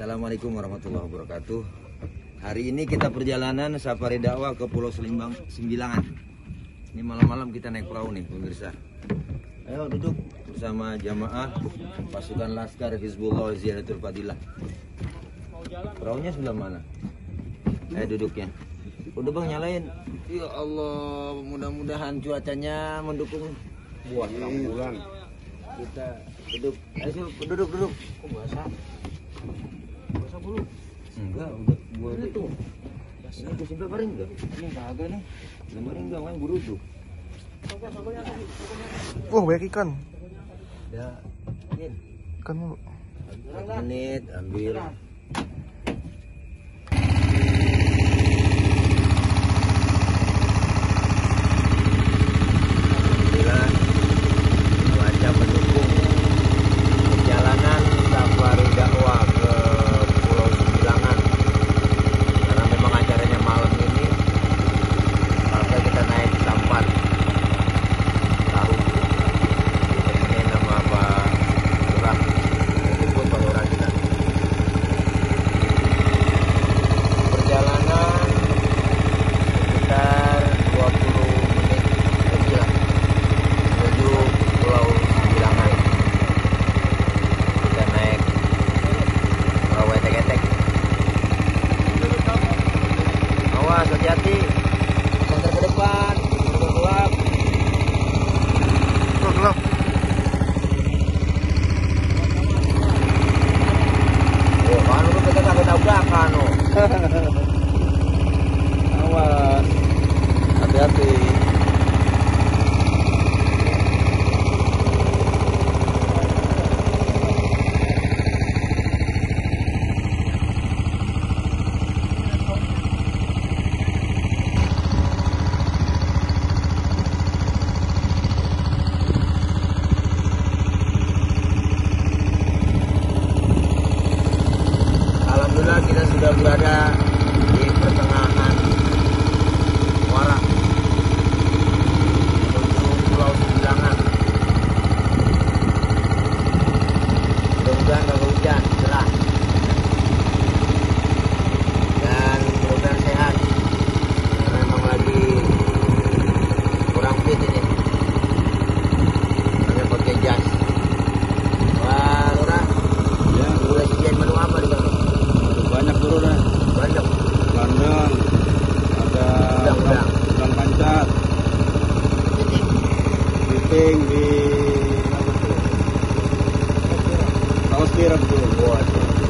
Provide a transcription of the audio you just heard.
Assalamualaikum warahmatullahi wabarakatuh. Hari ini kita perjalanan safari dakwah ke Pulau Sembilangan. Ini malam-malam kita naik perahu nih pemirsa. Ayo duduk bersama jamaah pasukan Laskar Hizbullah ZIYADATUL FADHILAH. Perahunya sebelah mana? Ayo duduknya. Udah bang, nyalain. Ya Allah, mudah-mudahan cuacanya mendukung buat pulang. Kita duduk. Ayo duduk. Kok basah? Basah bulu? Enggak, udah gua itu. Ini tuh sampai paring enggak? Ini kagak nih. Paring enggak, main buru tuh. Wah, banyak ikan. Ya, ingin. Ikan mulu. Menit ambil. Awas, hati-hati. Alhamdulillah kita sudah berada di pertengahan Muara menuju Pulau Sembilangan. Mudah-mudahan kalau hujan cerah dan mudah-mudahan sehat. Karena memang lagi kurang fit ini. Hanya pakai jas. Wah, Lurah. Ya, udah sediain menu apa di sana? Banyak dulu dah. Banyak. Bandeng, ada udang pancat, piting di apa tuh? Tawas tiram tuh. Waduh.